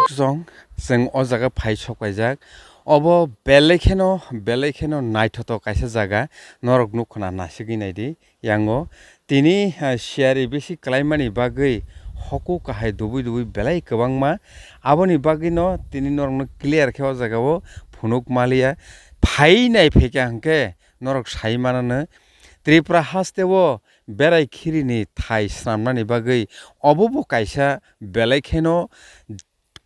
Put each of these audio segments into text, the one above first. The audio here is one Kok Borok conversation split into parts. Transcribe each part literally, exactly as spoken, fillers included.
kuchung, chwng o jaga phai sok paijak. Obo belai kheno, belai kheno naithotok kaisa jaga, norok nukho na nasigwi naidi. Yango tini, ah, siyari bisi kwlaimani bagwi hoku kahai dubui dubui belai kwbangma. Aboni bagwino tini norokno clear khe o jagao phunuk maliya. Phai nai phaikha hwnkhe norok sai manano Tripura hasteo berai khirini thai swnamnani bagwi obo bo kaisa belai kheno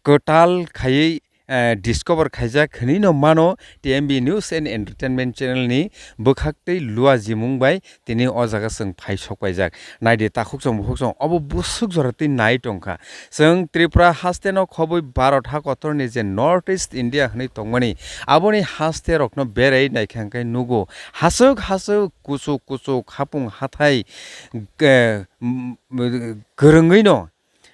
kwtal khaiwi, eh, discover khaijak hinwi no mano T M B News and Entertainment channel ni bwkhak tei lua jimung bai tini o jaga chwng phai sok paijak. Naidi takhuk chwng bukhuk chwng obo bwswk jora twi nai tongkha. Chwng Tripura haste no khobwi Bharat ha kotor ni je North East India hinwi tongmani aboni haste rok no berai naikha hwnkhe nugo haswk haswk kuchuk kuchuk hapung hathai, eh, m-, m-, kwrwngwi no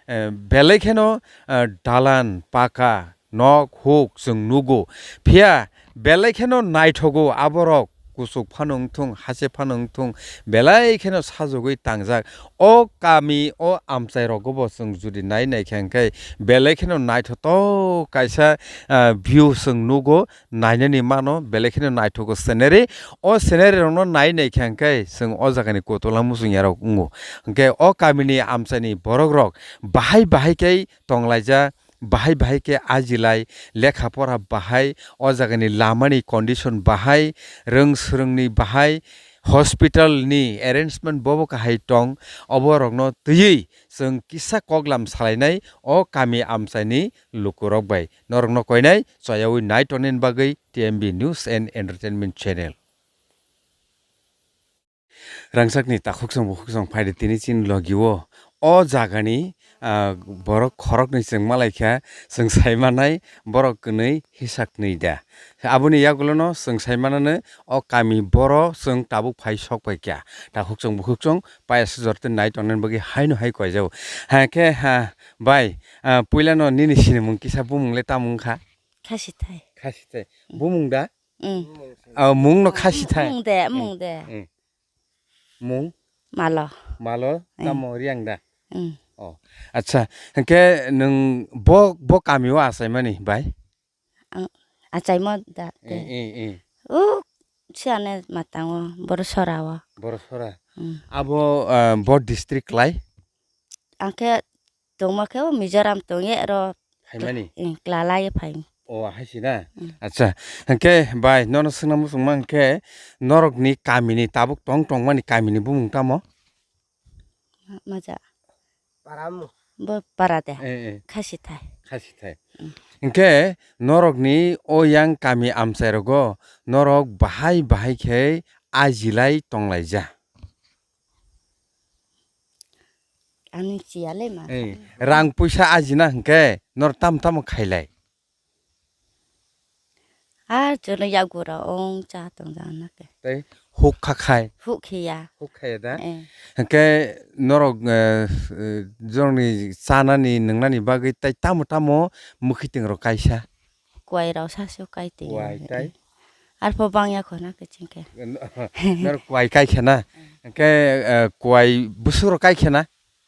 eh, belai kheno, eh, dalan, paka, nok, huk chwng nugo. Phiya belai kheno naithogo aborok, kuchuk phano wngthung, hase phano wngthung, belai kheno sajogwi tangjak. O kami, o amchai rogobo chwng judi nai naikha hwnkhe belai kheno naithotok kaisa, eh, view chwng nugo. Nainani mano, belai kheno naithogo scenery. O scenery rokno nai naikha hwnkhe chwng o jagani kotola muchungyarok wngo. Hwnkhe o kamini amchaini borokrok bahai bahai khe tonglaijak, bahai bahai khe ajilai, lekha pora bahai, o jagani lamani condition bahai, rwng swrwngni bahai, hospital ni arrangement bobo kahai tong, oborokno twiwi chwng kisa koklam salainai o kami amchaini lukurok bai. Norokno koinai chayawi nai tongnani bagwi T M B News and Entertainment Channel. Rangchakni takhuk chwng bukhuk chwng phaidi tini chini logi o, o jagani, ah, borok khoroknwi chwng malaikha, chwng sai manai borok kwnwi hisaknwi da. Aboni yagulono chwng sai manano o kami boro chwng tabuk phai sok paikha. Takhuk chwng bukhuk chwng paya sujor tei nai tongnani bagwi haino hai koijago. Hakhe, ha, bai, ah, puilano nini sinimung kisa bumung le tamo wngkha? Khasithai. Khasithai. Mm. Bumung da? Mm. Ah, mungno Khasithai. Mung de, mm, mung de. Mm. Mung? Malo. Malo, eh, tamo Riang da? Mm. Oh. Acha, hwnkhe nwng bo, bo kamio achaimani bai? Ang achaimo da, eh, te. Eh, eh. O, siane matango, Borosora o. Borosora. Mm. Abo, ah, bo district klai? Angkhe tongma khe o Mizoram tongye ro. Phaimani? Eh, klalai phai. O, ahaisi na? Mm. Acha, hwnkhe bai, nono swngna muchungma hwnkhe norokni kamini tabuk tong tongmani kamini bumung tamo? Ma-, maja. Paramu. Bo para de. Eh, eh. Khasithai. Khasithai. Mm. Hwnkhe norokni o yang kami amchai rogo norok bahai bahai khe ajilai tonglaija. Ani chiyale ma. Eh, rang puisa ajina hwnkhe nor tam tamo khailai? Ah, jono yagura ong cha tong jana ke. Tei huk kha khai? Huk khiya. Huk khaya da? Eh. Hwnkhe norok, eh, eh, jorokni chanani nwngnani bagwi tei tamo tamo mwkhitwng rok kaisa? Kuwai rok sasu kai twi. Kuwai tai? Arpho bangya khona khe chingkhe. Nor kuwai kai khena? Hwnkhe, eh, kuwai bwswk rok kai khena?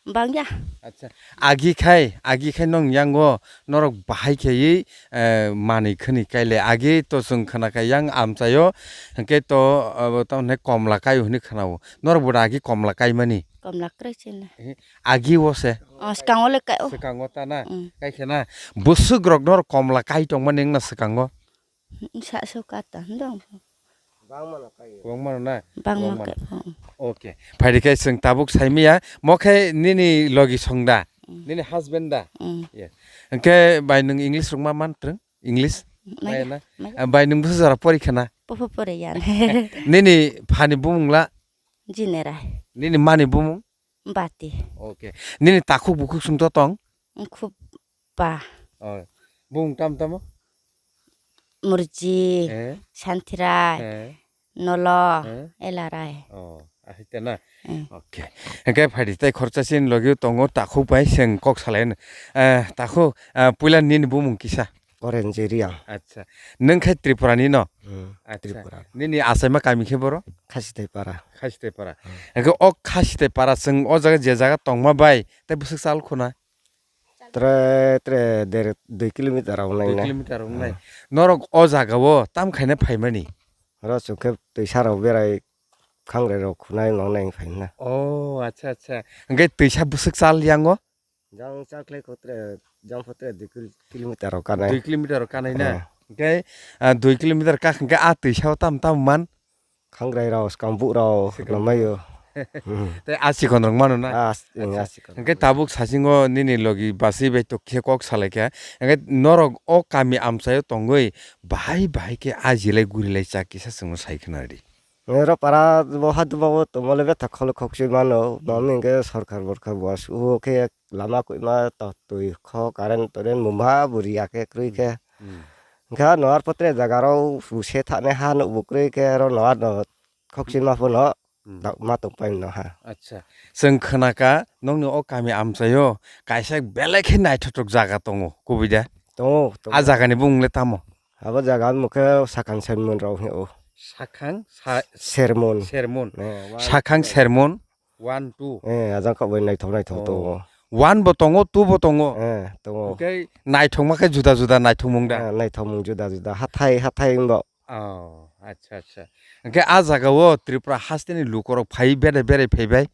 Bangya. Acha. Agi khai, agi khai nong yango norok bahai khaiwi, eh, manwi khwnwi kaile. Agi to chwng khna kha yang amchaio, hwnkhe to, abo tamo hwnwi komla kai hwnwi khna-o. Norok bo da agi komla kaimani? Komla kwrwi chini. Eh, agi o se? Oh, swkango le kai o. Swkango ta na? Mm. Kai khena? Bwswk rok norok komla kai tongmani wngna swkango? Sa so kata dong. Bangmano kai. Bangmano na? Bangma Bangmano. Kai, oh. Okay. Phaidi khe chwng tabuk saimiya. Mo khe nini logi song da? Mm. Nini husband da? Mm. Yeah. Hwnkhe bai nwng English rok ma man twrwng? English? Maya, maya na? Maya. Ah, bai nwng bwswk jora pori khana? Popo pore ya. Nini phani bumung la? Jinera. Nini mani bumung? Bati. Okay. Nini takhuk bukhuk sung to tong? Khub ba. Oh. Bumung tam tamo? Murji, eh? Santirai, eh? Nolo, eh? Elarai. Oh, ahita na? Eh. Okay. Hwnkhe phaidi tei khoroksa chini logi tongo takhuk bai chwng kok salai. Eh, takhuk, eh, puila nini bumung kisa? Korenji Riang. Acha. Nwng khai Tripura ni no? Hmm, acha. Tripura. Nini achaima kami khe boro? Khasithai para. Khasithai para. Hmm. Hwnkhe o Khasithai para chwng o jaga je jaga tongma bai tei bwswk chal khuna? Tre, tre, der, dui kilometer rok nai Dui na. kilometer rok nai. Ah. Norok o jaga o tam khaina phaimani? Oro chwng khe twisa rok berai, khangrai rok khunai nang nai phai na. Oh, acha, acha. Hwnkhe twisa bwswk chal yang o? Jang chal khlai kho tre, jang pho tre dui kil-, kilometer rok kanai. Dui kilometer rok kanai na? Ah. Hwnkhe, ah, dui kilometer kak hwnkhe a twisa o tam tam man? Khangrai rao, skambuk rao, Skambuk. Namaio. Hmm. Tei a chikon rok mano na? A, s-, ing, Acha. A chikon. Hwnkhe tabuk sasingo nini logi basi bai tok khe kok salai kha. Hwnkhe norok o kami amchaio tongwi bahai bahai khe a jilai gurilai cha kisa chwngno sai khna di. Oro para bo ha duba bo tongmale betha kholo khokchi mano. Mami hwnkhe sorkar borkar bo as-, o khe lama koima to twi kho current torrent muma buri ya khe kwrwi khe. Hmm. Hwnkhe no ar potre jaga rao buse thane ha nuk bukrwi khe oro no ar no khokchima phano Hmm. da-, ma tong pai no ha. Acha. Chwng khna kha nokni o kami amchaio kaisa belai khe naithotok jaga tongo, kubui da? Tongo, tongo. A jagani bumung le tamo? Abo jaga ni mokhe Sakhang Sermon rao hino. Sakhang sa-, Sermon. Sermon. Eh, wa-, Sakhang Sermon. One, two. Eh, ajang kok bai naithok naithok Oh. tongo. One bo tongo, two bo tongo. Eh, tongo. Hwnkhe naithokma khe juda juda naithokmung da? Eh, naithokmung juda juda. Hathai, hathai wngbo. Oh, acha, acha. Hwnkhe a jaga o Tripura hasteni lukorok phai berai berai phaibai?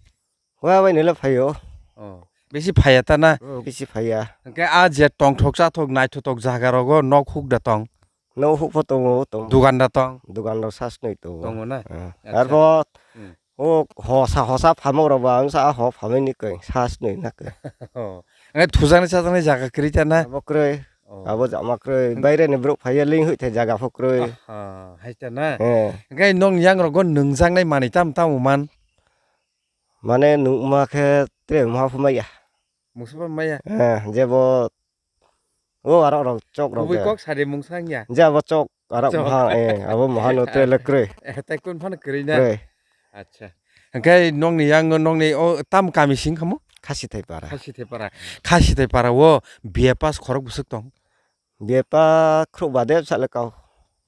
Wa bai nile phaio. Oh, bisi phaiya ta na? Hmm, bisi phaiya. Hwnkhe a je tongthok chathok naithotok jaga rogo nok huk da tong? Nok huk pho tongo, tongo. Dugan da tong? Dugan rok sasnoi tongo. Tongo na? Eh, Acha. Arpho Hmm. O hosa, hosa phamok rok ba wngsa a ho phamwi ni koi, sa swnwi na koi. Oh. Eh, thujaknai chajaknai jaga kwrwi ta na? Abo kwrwi. Oh. Abo jama kwrwi. Hmm. Baire ni borok phaiya ling hoi thai jaga pho kwrwi. Aha, hai ta na? Eh. Hwnkhe nong yang rogo nwngjaknai manwi tamo tamo man? Mane nungma khe tre wngma pho maya. Mungsa pho maya? Eh, jebo o aro rok chok rok Kubui je. Kok sadi mungsa wngya? Je abo chok aro Chok. Moha, eh, abo moha no tre le kwrwi. Eh, tai kun phano kwrwi na? Kwrwi. Acha. Hwnkhe nokni yang nokni o tam kami sing kamo? Khasithai para. Khasithai para. Khasithai para o B A pass khorok bwswk tong? B A pass khorok bade sa le kau.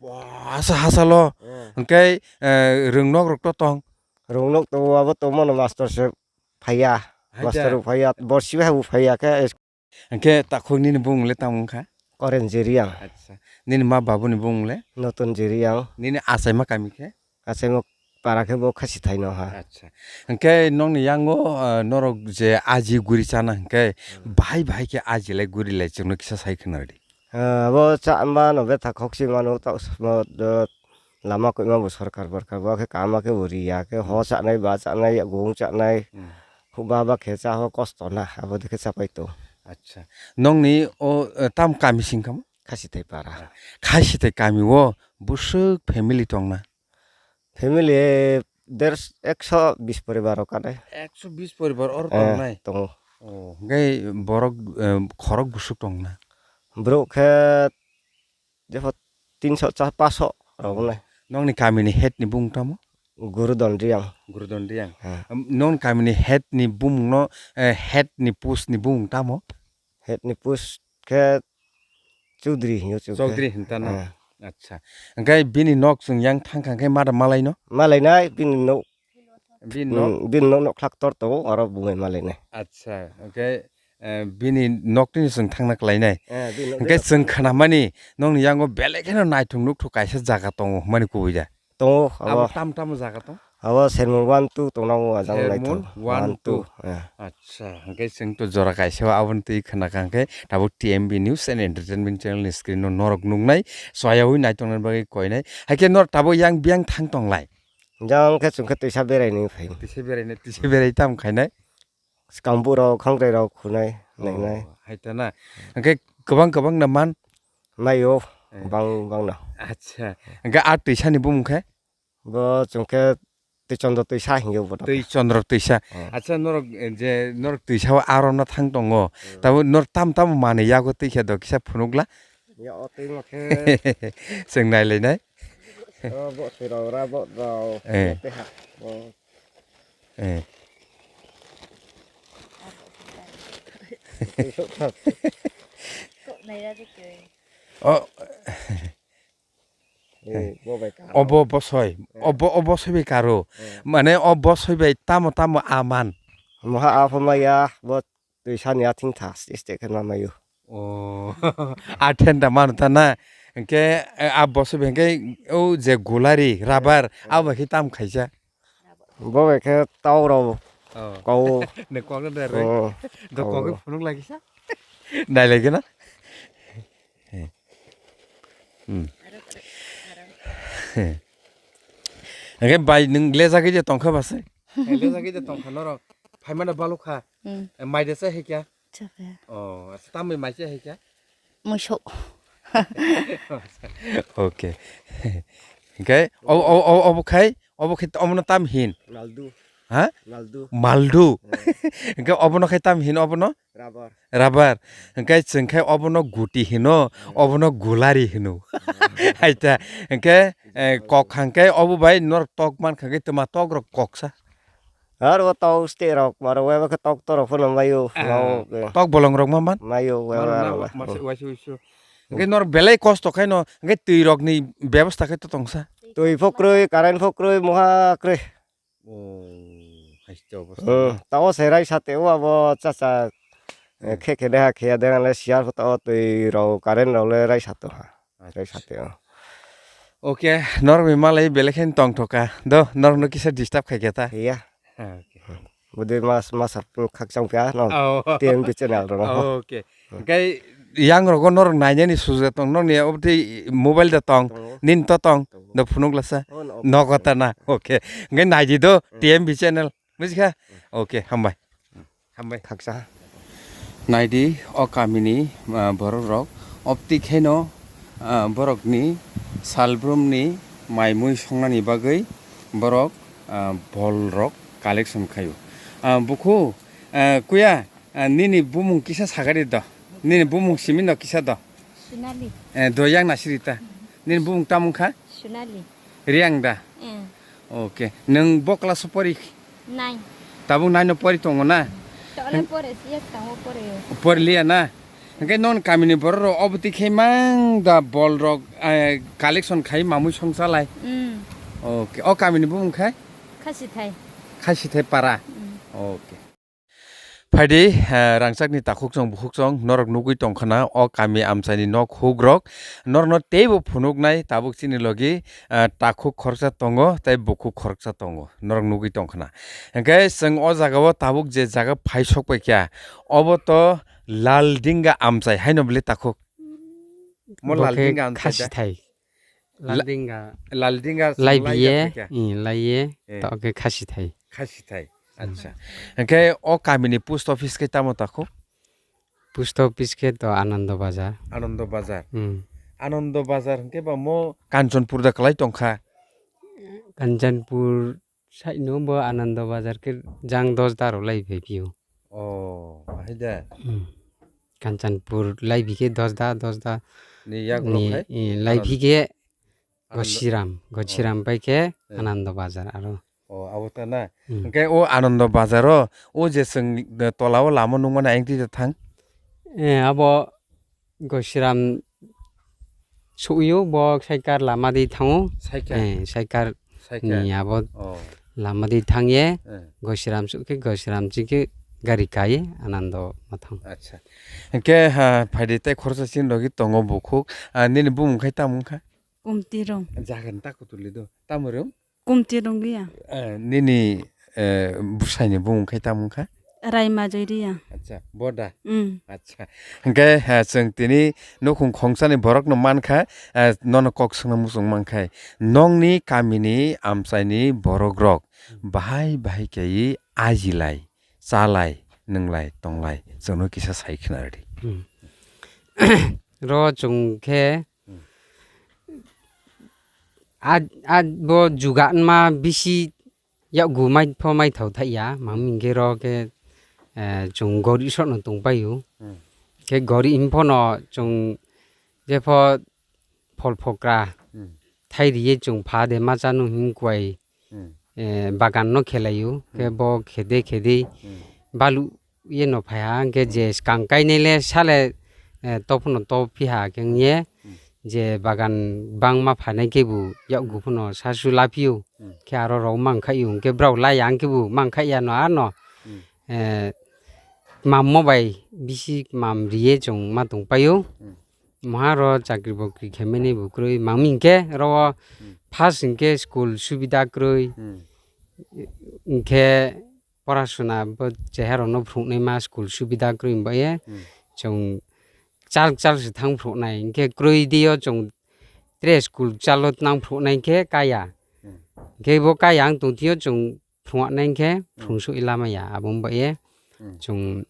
Ba, asa hasa lo. Eh. Hwnkhe, eh, rwngnok rok to tong? Rwngnok to abo to mono master se phaiya. Hai Master da. Rok phaiya. Borsi bai habu phaiya khe. Hwnkhe takhuk nini bumung le tamo wngkha? Koren Jiriang. Acha. Nini ma babuni bumung le? Notun Jiriang. Nini achaima kami khe? Achaima para khe bo Khasithai no ha. Acha. Hwnkhe nokni yango, ah, norok je aji guri chana hwnkhe Hmm. Bahai bahai khe aji lai guri lai chwngno kisa sai khwna di. Ah, abo cha ma no betha khokchi mano ta mo do Lama koima bo sorkar borkar bo khe kama khe bo riya khe ho chanai ba chanai gong chanai Hmm. Huba ba khe cha ho kosto na abo de khe chapai to. Acha. Nokni o, eh, tam kami sing kamo? Khasithai para. Khasithai kami o bwswk family tong na? Family der ekso bis poribar rok kanai. Ekso bis poribar oro Eh, tong nai? Tongo. Oh, hwnkhe borok, eh, khorok bwswk tong na? Borok khe Jepho tinso cha paso rok wngnai. Nokni kamini head ni bumung tamo? Gurudon Riang. Gurudon Riang. Hmm. Am, nokni kamini head ni bumung no, eh, head ni post ni bumung tamo? Head ni post khe Chaudhary hinyo chwng khe. Chaudhary hinta no? Hmm. Acha. Hwnkhe bini nok chwng yang thang kha khe mada malai no? Malai nai bini nok. Bini nok? Hmm, bini nok nok khlak tor tongo, oro bumai malai nai. Acha, hwnkhe, eh, bini nok tini chwng thangna kwlai nai. Eh, bini nok Hwnkhe tini chwng thangna khwnamani nokni yango belai kheno naithok nukthok kaisa jaga tongo hwnmani kubui da? Tongo, abo abo tam tamo jaga tong? Abo Sermon one two tongnango ajang Sermon naithok. One, one, two. Two, eh. Acha, hwnkhe chwng to jora kaisa o aboni twi khna kha hwnkhe tabuk T M B News and Entertainment Channel ni screen no norok nuknai, soyaui naitongnani bagwi koinai. Haikhe nor tabuk yang biyang thang tonglai? Jang khe chwng khe twisa berai ni phai. Twisa berai nai, twisa berai tam khainai? Skambuk rok, khangrai rok khunai, nainai. Oh, hai ta na. Hwnkhe kwbang kwbang na man? Maio, Eh. bang, bang na. Acha. Hwnkhe a twisa ni bumung khe? Bo chwng khe Twi Chondro twisa hinyo bo. Twi Chondro twisa. Oh. Acha norok, eh, je norok twisa o aro no thang tongo. Hmm. Tabo nor tam tam manwi yago twi khe do kisa phunukla. Ya o twi ma khe. Chwng nai lai nai. O bo sui rao ra bo rao. Eh. Bo te ha. Bo. Eh. Kok nai ra de ke. O. Eh, bo bai karo. Obo bosoi. Eh. Obo, obo bosoi bai karo. Eh. Mane o bosoi bai tamo tamo aman. Moha aphama ya bo twi sani athing tha stage khe ma maio. Oh, a thenda mano ta na. Hwnkhe, eh, a boso bai hwnkhe o je gulari, rubber, abo bai khe tam khaisa. Bo bai khe tau rw. Oh. Kau. Ne kok da rw. Oh. Do kok phunuk lagi sa. Nai lagi na. Hmm. Hwnkhe bai nwng lejagwi je tongkha ba se? Eh, lejagwi je tongkha norok. Phaimano balukha. Hmm. Eh, mai de se hai kya? Chakha. Oh, asa tamni mai se hai kya? Muso. Okay. Hwnkhe o, o, o, obo khai, obo khai omono tam hin? Maldu. Ha? Maldu. Maldu. Hmm. Hwnkhe obono khai tam hin obono? Rubber. Rubber. Hwnkhe chwng khe obono guti hino, hmm, obono gulari hino. Hmm. Hai ta. Hwnkhe, eh, kok hwnkhe obo bai norok tok man kha khe twma tok rok koksa. Aro tok state rok, aro weba khe tok torok phano maio, ah, lao, eh. Tok bolong rok ma man? Maio, weba mano, rok. Mano, mano, waisi, waisi. Hwnkhe norok belai kosto khaino, hwnkhe twi rokni bebosta khe to tongsa? Twi pho kwrwi, current pho kwrwi, moha kwrwi. Oh, haste obosta. Hmm, na? Tao se raisa teo abo chacha, eh, hmm, khe khe deha khe deha le siar pho tao twi rok current rok le raisa to ha. Acha. Raisa teo. Okay, norok ni malai belai khe tong thoka. Do, norok no kisa disturb khai khe ta. Iya. Ha, okay. Budi mas, mas khakchang pia no. Oh. T M B channel rok no. Okay. Hwnkhe yang rogo norok nainani suja tong, norokni obotwi mobile da tong, tongo. Nini to tong, tongo. No phunuk lasa. Oh, no, nogo ta na. Okay. Hwnkhe naidi do, hmm, T M B channel. Bujikha? Hmm. Okay, hambai. Hambai. Khaksa. Naidi o kamini, ah, borok rok. Obtwi kheno, ah, borokni salbrumni mai mui songnani bagwi borok, ah, bol rok collection khaio. Ah, bukhu, ah, kuya, ah, nini bumung kisa sagari do. Nini bumung simi no kisa do. Sunali. Eh, do yang nasiri ta. Nini bumung tamung kha? Sunali. Riang da? Eh. Okay. Nwng bo class o pori? Nine. Tabuk nine o pori tongo na? Tole pore, siya tango pore. Pori liya na? Hwnkhe non kamini borok rok obotwi khe mang da bol rok, eh, collection khai mamui songchalai. Mm. Okay. O kamini bumung khai? Khasithai. Khasithai para. Mm. Okay. Phaidi, eh, rangchakni takhuk chwng bukhuk chwng norok nugwi tongkhana o kami amchaini nok hukrok norokno teibo phunuknai tabuk chini logi, eh, takhuk khoroksa tongo tei bukhuk khoroksa tongo norok nugwi tongkhana. Hwnkhe chwng o jagao tabuk je jaga phai sokpaikha obo to Laldinga amchai haino bwle takhuk? Mo bo khe Laldinga amchai da? Khasithai. La-, Laldinga. Laldinga se laibiye, laiya khaikha? Ih, laiye, eh, to khe khasithai. Khasithai. Hmm. Acha. Hwnkhe o kamini post office khe tamo takhuk? Post office khe to Anando Bazar. Anando Bazar. Hmm. Anando Bazar hwnkhe ba mo Kanchanpur da kwlai tongkha? Kanchanpur side no bo Anando Bazar khe jang dos da rw lai phai phio. Oh, ahai da. Hmm. Kanchanpur laibi khe dos da, dos da ni yak rok ni, hai eh, laibi khe Anand-, Gosiram, Anand-, Gosiram oh, pai khe eh, Anando Bazar aro. Oh, abo ta na. Hmm. Hwnkhe o Anando Bazar o, o je chwng, eh, tola o lama nukmani ayang twi thang? Eh, abo Gosiram suyo bo saikar lama di thango. Saikar? Eh, saikar. Saikar ni abo, oh, lama di thangye, eh, Gosiram sukhe Gosiram chikhe gari kai Anando mathang. Acha. Hwnkhe, ha, phaidi tei khoroksa chini logi tongo bukhuk. Ah, nini bumung khai tamo wngkha? Kumtirung. Jaga ni ta kutuli do. Tamo rung? Kumtirung liya. Eh, nini, eh, bwsaini bumung khai tamo wngkha? Raima Joiriya. Acha, boda? Mm. Acha. Hwnkhe, eh, chwng tini nukhung khongsani borokno mankha, eh, nono kok swngna muchung mankhai. Nongni kamini amchaini borokrok bahai bahai khe ajilai, chalai, nwnglai, tonglai, chwngno kisa sai khna rwdi. Hmm. Ro chwng khe, hmm, a, a bo juga wngma bisi yakgu mai pho mai thau thai ya, mami hwnkhe ro khe, eh, chwng gori sokno tong pai o. Hmm. Khe gori him phono chwng jepho phol phokra, hmm, thai riye chwng pha de ma chanu hing kuai, hmm, eh, bagan no khelai o. Khe, hmm, bo khede khede, hmm, balu ye no phai ha, hwnkhe je, hmm, skang kainai le sale, eh, to phono to phi ha, khe wngye, hmm, je bagan bangma phainai khe bo yakgu phono sasu laphi o. Hmm. Khe aro rok mang khai o, hwnkhe brao lai ya, hwnkhe bo mang khai ya no, ano, hmm, eh, Mammo bai bisi mam riye chwng ma tong paio. Hmm. Moha ro chakri bokri khe mene bo kwrwi. Mami hinkhe ro Hmm. first hinkhe school subida kwrwi. Hmm. Hinkhe porasuna bo cheharokno phunuknai ma school subida kwrwi baye. Hmm. Chwng chal chal se thang phunuknai. Hinkhe kwrwi dio chwng tre school chalo nang phunuknai hinkhe kaya. Hmm. Hinkhe bo kaya ang tongtio chwng phunuknai hinkhe Hmm. phunuksuh lama ya. Abo baye Hmm. chwng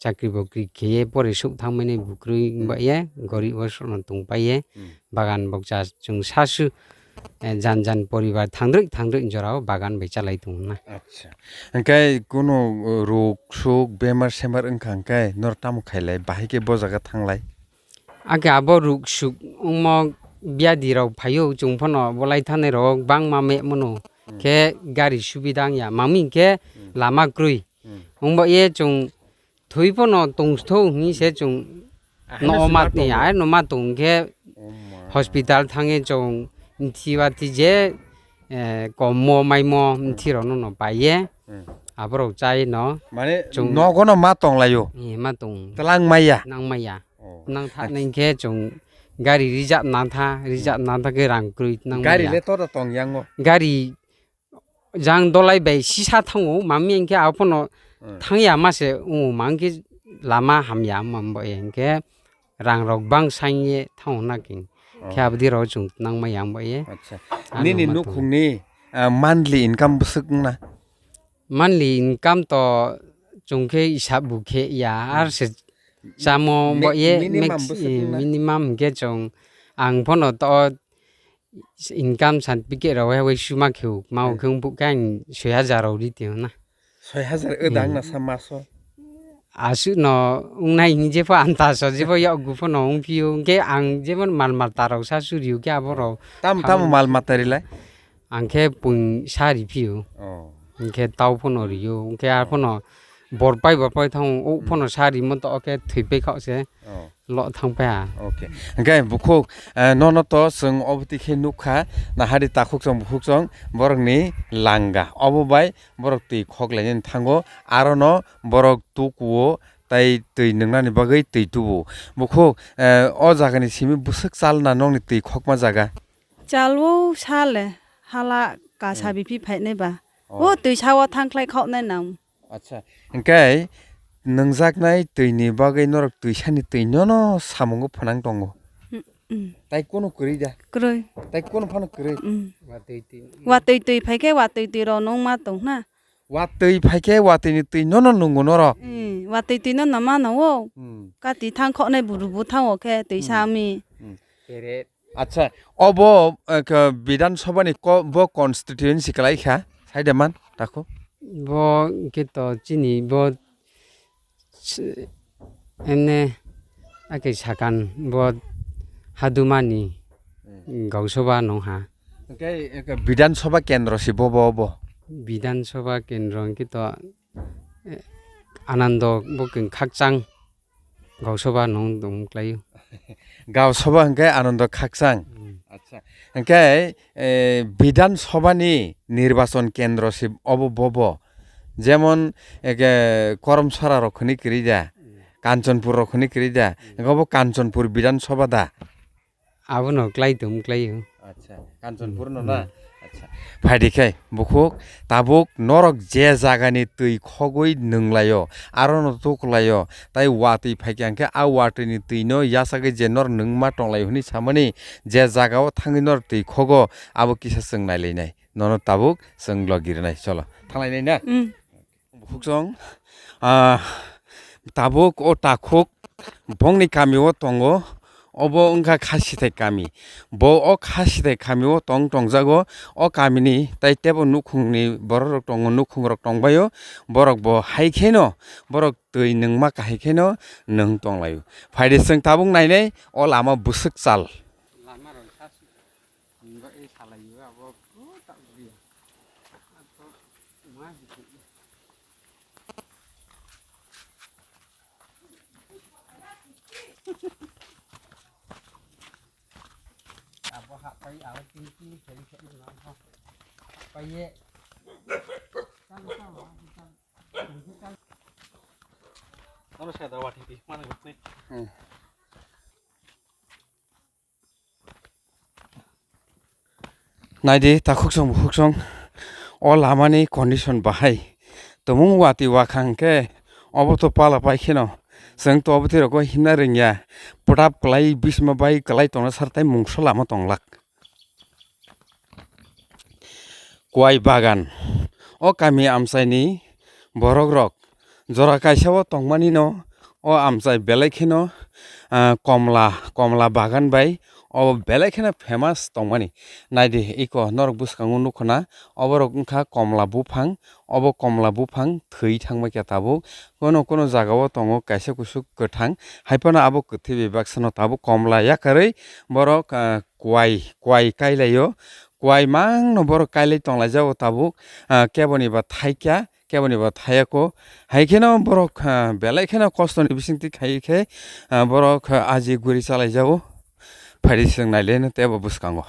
chakri bokri kheye pore suk thangmani bukrwi Hmm. wngbaye, gorib o sokno tongpaiye, Hmm. bagan bokcha chwng sasu, eh, jan jan poribar thangdrwi thangdrwi jorao bagan bai chalai tongo na. Acha. Hwnkhe kunu, uh, ruk suk bemar semar wngkha hwnkhe nor tamo khailai, bahai khe bo jaga thanglai? Ake abo ruk suk wngmo biadi rok phaio, chwng phano bolai thanai rok bangma me mano. Hmm. Khe gari subida wngya, mami hinkhe Hmm. lama kwrwi. Hmm. Wngbaye chwng thwi phano tongthok hinwi se chwng Ahai no no ma sima twi, tongo. Ahai no ma tong khe Oh ma. Hospital thangwi chwng mthi ba twi je, eh, kommo maimo Hmm. mthi rokno no paiye. Hmm. Aborok chai no Mane chwng nogo no ma tonglaio. Eh, ma tong. Twlang maya. Nang maya. Oh. Nang tha Ach- nang khe chwng gari reserve nang tha, reserve Hmm. nang tha khe rang kwrwi nang Gari maya. Le to da tong yango. Gari jang dolai bai sisa thango, mami hinkhe abono Hmm. thangya ma se wngo, ma hinkhe lama hamya ma bo ye hinkhe rang rok bang sangye thango na king. Oh. Khe abdi rok chwng nang ma yang bo ye. Acha. Ano Nini ma nukhungni, ah, monthly income bwswk wngna? Monthly income to chwng khe isab bu khe ya, Hmm. ar se chamo Mi-, bo ye minimum max-, bwswk eh, wngna? Minimum hinkhe chwng ang phano to income certificate rok hai suma khe ma Hmm. khe buk khe ang soi hajar rok ri tio na. Soi hajar odang Hmm. na sa maso? Aswk no wngnai hinwi jepho antaso jepho yak gupho no wngphio, hinkhe ang jemon mal mata rok sa suriyo khe aborok Tam, tamo mal mata rilai? Ang khe pung sa riphio. Oh. Hinkhe tau phano riyo, hinkhe ar phano bor pai bor pai thango, uk Hmm. phano sa rimo to, oke thwi pai kha se Oh. lo thang pai ha. Okay. Hinkhe bukhuk, eh, nono to chwng obotwi khe nukha, nahari takhuk chwng bukhuk chwng borokni langa. Obo bai borok twi khoklainani thango, arono borok tukuo tai twi nwngnani bagwi twi tubu. Bukhuk, eh, o jagani simi bwswk chalna nokni twi khokma jaga? Chalo sale hala kasa Hmm. Bipi phainai ba. Oh. O twi sao thangkhlai khoknai nang. Acha, hinkhe nwngjaknai twini bagwi norok twisani twi nono samungo phnang tongo. Hmm, hmm. Tai kono kwrwi da? Kwrwi. Tai kono phano kwrwi? Hmm. Watwi twi. Watwi twi phaikhe watwi twi rok nungma tongna. Watwi phaikhe watwini twi nono nungo norok? Hmm, watwi twi nono mano o. Hmm. Kati thang khoknai buru bu thango khe twi Hmm. sami. Hmm. Acha, obo, eh, khe Bidhan Sabha ni ko-, bo constituency kwlai kha, sai de man, takhu? Bo khe to chini bo s-, emne ake sakan bo hadumani Hmm. Gau Sabha nong ha. Hwnkhe, eh, khe Bidhan Sabha kendro si bo, bo, bo? Bidhan Sabha kendro hwnkhe to, eh, Anando bo khe khakchang. Gau Sabha nung tong khlaio. Gau Sabha hwnkhe Anando Khakchang. Hmm. Acha. Hwnkhe, eh, Bidhan Sabha ni nirbachon kendro se obo bobo. Jemon, eke, Koromsora rok hwnwi kwrwi da, Hmm. Kanchanpur rok hwnwi kwrwi da. Hmm. Hwnkhe obo Kanchanpur Bidhan Sabha da? Abono klai tong khlaio. Acha, Kanchanpur no Hmm. na? Acha. Phaidi khai, bukhuk, tabuk norok je jagani twi khogwi nwnglaio, arono tuklaio, tai watwi phaikha hwnkhe a watwini twino yachagwi je norok nwngma tonglaio hwnwi samani, je jagao thangwi norok twi khogo, abo kisa chwng nailainai. Nono tabuk chwng logi rwnai, cholo. Thanglainai na? Hmm. Bukhukchong, ah, tabuk o takhuk bongni kami o tongo, obo wngkha Khasithai kami. Bo o Khasithai kami o tong tongjago, o kamini tai tebo nukhungni borok rok tongo, nukhung rok tongbaio, borok bo hai kheno, borok twi nwngma kahai kheno nwng tonglaio. Phaidi chwng tabuk nainai o lama bwswk chal. Abo happai, abo tingki, seri seri nang ho. Happai ye. Tang tang ho, tang. Tang tang. Naidi, takhuksong bukhuksong, o lamani condition bahai. Tumung watwi wakhang khe, obo to pala pai kheno, chwng to obo twi rogo himna rwngya, pwtap kwlai bisma bai kwlai tongna sar tai mungsa lama tonglak. Kwai bagan. O kami amchaini borokrok jora kaisa o tongmani no, o amchai belai kheno, ah, komla, komla bagan bai o belai kheno famous tongmani. Naidi iko norok bwskango nukho na, oborok wngkha komla buphang, obo komla buphang thwi thangbai kha tabuk. Kono kono jagao tongo kaisa kusuk kwthang, hai phano abo kwthwi bai baksa no tabuk komla yakarwi borok, ah, kwai, kwai kailaio. Kwai mangno borok kailai tonglaijao tabuk, ah, keboni ba thaikya, keboni ba thayako. Hai kheno borok, ah, belai kheno kostoni bisingtwi khai khe, ah, borok, ah, aji guri chalaijao. Phaidi chwng nailaino teibo bwskango.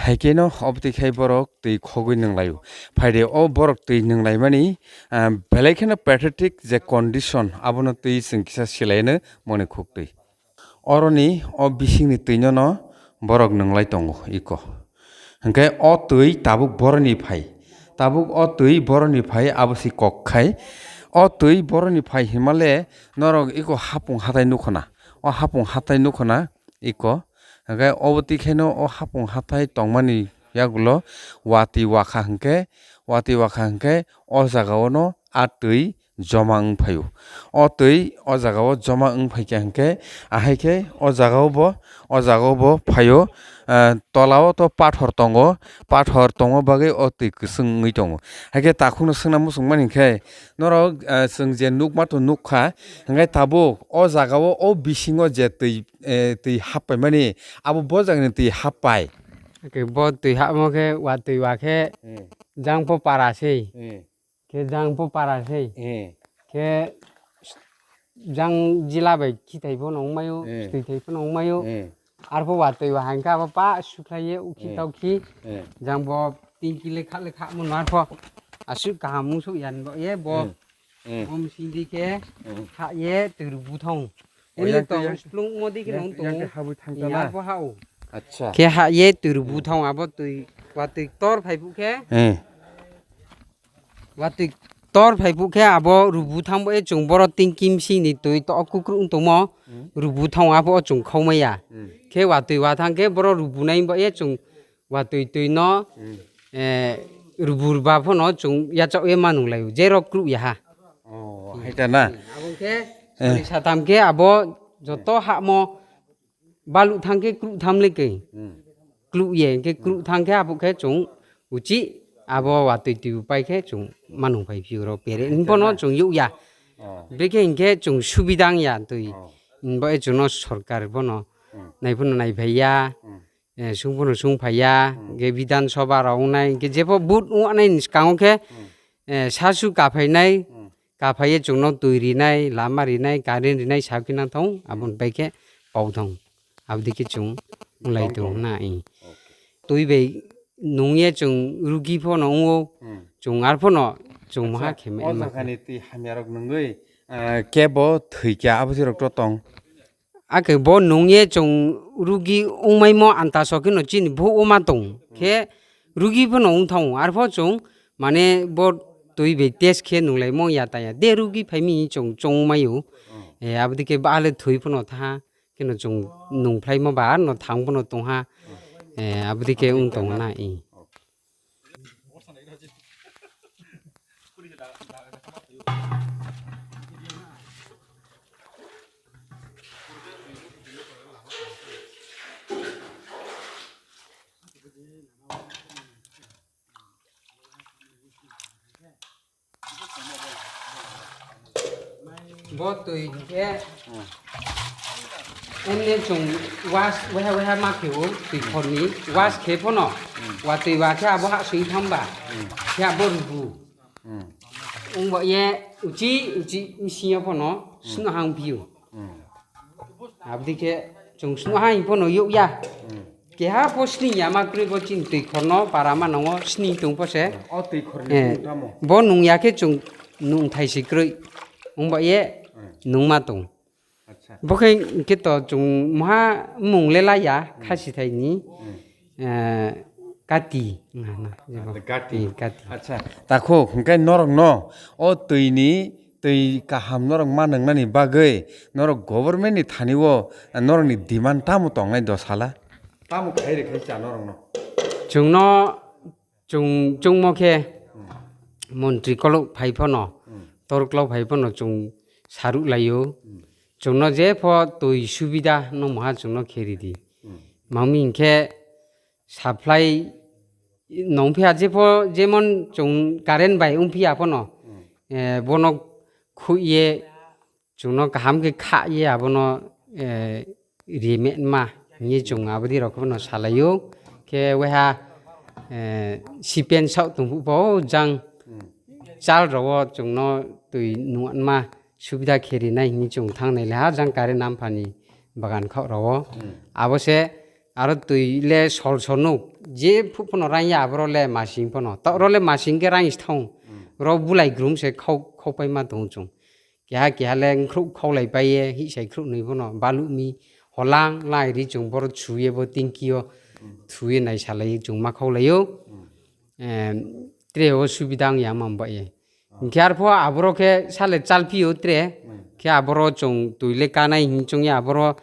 Hai kheno obotwi khai borok twi khogwi nwnglaio. Phaidi o borok twi nwnglaimani, ah, belai kheno pathetic je condition, abono twi chwng kisa silaino moni khuktwi. Oroni o bisingni twino no borok nwnglai tongo iko. Hwnkhe o twi tabuk boroni phai. Tabuk o twi boroni phai abo se kok khai. O twi boroni phai hinmale norok iko hapung hatai nukhona. O hapung hatai nukhona iko. Hwnkhe obo twi khaino o hapung hatai tongmani yagulo watwi wakha hwnkhe, watwi wakha hwnkhe o jagao no a twi joma wng phaio. O twi o jagao joma wng phaikha hwnkhe, ahai khe o jagao bo, o jagao bo phaio. Ah, tolao to pathor tongo, pathor tongma bagwi o twi kwchwng wngwi tongo. Hai khe takhukno swngna muchungmani hwnkhe, norok, ah, chwng je nukma to nukkha, hwnkhe tabuk o jagao o bisingo je twi, eh, twi happaimani, abo bo jagani twi happai. Hwnkhe bo twi hapmo khe watwi wa khe Hmm. jang po para se. Hmm. Khe jang po para se. Eh. Khe jang jila bai khithai phano wngmaio, Eh. swtwi thai phano wngmaio. Eh. Arpho watwi wa hangkha abo pa sukhlai ye ukhi Eh. tau khi. Eh. Jang bo tingki le kha le kha mo narpho. Aswk kaham musuk yan bo ye bo. Eh. Eh. Bo msing di khe Eh. kha ye twi rw buthong. Oh, Ini yang to ke, yang, splung mo di khe yang, nong yang ke tongo. Habwi thang Iya tala. Arpho ha o. Acha. Khe ha ye twi rw Eh. buthong abo twi watwi tor phai bu khe. Eh. Watwi tor phai phuk khe abo rubu thang bo e chwng boro tingkim sini twi to kukruk wng tongmo Hmm. rubu thang abo o chwng khau maya. Hmm. Khe watwi wa thang khe boro rubu nai bo e chwng watwi twi no Hmm. eh, rubu ruba phano chwng yachak e manung lai je rok kruk ya ha. Oh, hai ta na. Abo khe Eh. sari satam khe abo joto ha mo Baluh thang khe kruh tham le khe. Hmm. Kluh ye, hwnkhe kruh thang khe abo khe chwng uchi abo watwi twi pai khe chwng manung pai phiyok rok pere. Hwnkhe bono chwng yuk ya. Oh. Bikhe hwnkhe chwng subida wng ya twi. Oh. Bo e chwngno sorkar bono Hmm. naiphano naiphai ya, Hmm. eh, sungphano sungphai ya, Hmm. hwnkhe Bidhan Sabha rok wngnai, hwnkhe jepho vote wngnai ni swkango khe, Hmm. eh, sasu kaphainai, Hmm. Kaphai ye chwngno twi rinai, lama rinai, current rinai, sakhe nang thung, aboni bai khe pau thung. Aboni khe chwng wng lai tongo na, eh. Okay. Twi bai nung ye chwng rugi phano wngo, Hmm. chwng ar phano chwng maha Acha, khe ma-, o ma- jaga ni twi hamya rok nungwi, ah, kebo thwi kha, abo se rok to tong. Ake bo nung ye chwng rugi wngmai mo antaso kheno chini bo wma tong. Hmm. Khe rugi phano wng thang, arpho chwng mane bo twi bai test khe nung lai mo ya ta ya. De rugi phai mi chwng chong mai o. Hmm. Eh, abodi khe ba le thwi phano tha kheno chwng nung phlai ma ba no thang phano tong ha. Hmm. Eh, abodi khe wng tong na i. Bo twi khe emne chwng wash weha weha ma khe o twi khorni wash khe phano watwi wa khe abo ha swi thamba khe abo rubu. Wng bo ye uchi uchi msing yo phano sino hang phio. Abdi khe Chwng snoha hing phano yokya. Keha pho sning ya ma kwrwi bo chini twi khorno para ma nongo sning tong pho se. O twi khorni Eh, tong tamo? Bo nung ya khe chwng nung thai se kwrwi. Wng ba ye nung ma tong. Acha. Bo khe hwnkhe to chwng mha mung le la ya khasi thai ni. Eh, kati. Nga na, jebo. Kati. Eh, kati. Acha. Takho hwnkhe norok no o twi ni twi kaham norok ma nwngnani bagwi norok government ni thani o norok ni demand tamo tongnai dosala? Tamo khai rwkhe cha norok no? Chwngno chwng chwngmo khe montri kolok phai phano torklok phai phano chwng saruk laio. Chwngno jepho twi subida no maha chwngno khe ridi. Mangmi hinkhe supply nong phiya jepho jemon chwng current bai wng phiya phano, eh, bono khuye chwngno kaham khe kha ye abono, eh, rimetma hinwi chwng abodi rok phano salaio. Khe weha, eh, sipen sok tongphuh bo jang chal rogo chwngno twi nungma subida khe rinai hinwi chwng thangnai le ha jang current amphani bagan khok rogo. Abo se aro twi le sol sol nuk je phuk phano rang ya aboro le masing phano to ro le masing khe rang thong ro bulai grum se khok khok pai ma tong chwng. Keha keha le nkhruh khok lai pai ye hi sai khruh nwi phano balu mi holang lai ri chwng boro chu ye bo tingki o thu ye nai salai chwng ma khok laio. Em, tre o subida wng ya ma ba ye. Hinkhe arpho aboro khe sale chalphi o tre khe aboro chwng twi le kanai hin chwng ya aboro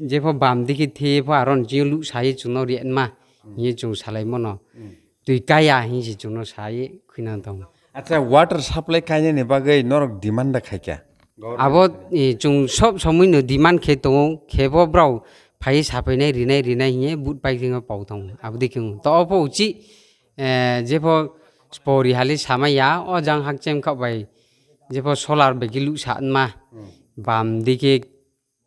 jepho bam digi the pho aron je lu sai chwngno ri ma hinwi chwng salai mano. Twi kaya hinwi se chwngno sai khwina tong. Acha, water supply kainani bagwi norok demand da khaikha? Abo, eh, chwng sob somoi no demand khe tongo, khe bo brao phai sapainai rinai rinai hinwi but pai thwngwi pau tongo. Abodi khe to opo uchi, eh, jepho spori hali samaya o jang hakchem khok bai jepho solar bai khe lu sa ma bam digi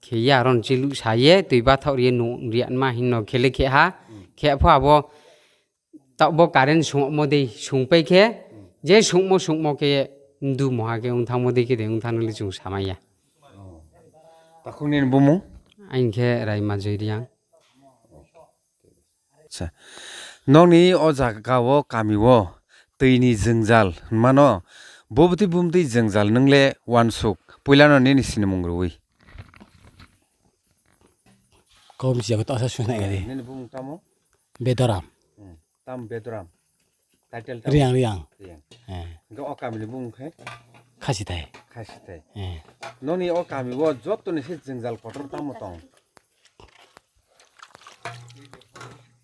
khe ya aron chi lu sa ye twi bathok ri ye nung ri ma hin no khele khe ha khe pho abo ta bo current sungmo de sung pai khe je sungmo sungmo khe ndu moha khe wng thangmo de khe de wng thang le chwng samaya. Takhuk nini bumung? Ang khe Raima Joiriang. Acha. Nokni o jaga o kami o twi ni jwngjal hwnmano bubti bumti jwngjal nwngle uansuk puilano nini sinimung rwui. Kom siya ko tasa sunai gari. Nini bumung tamo? Bedoram. Hmm. Tam Bedoram. Title tam? Riang, Riang. Riang. Eh. Hingke o kami ni bumung khe? Khasi thai. Khasi thai. Eh. Noni o kami o joto ni se jwngjal kotor tamo tong?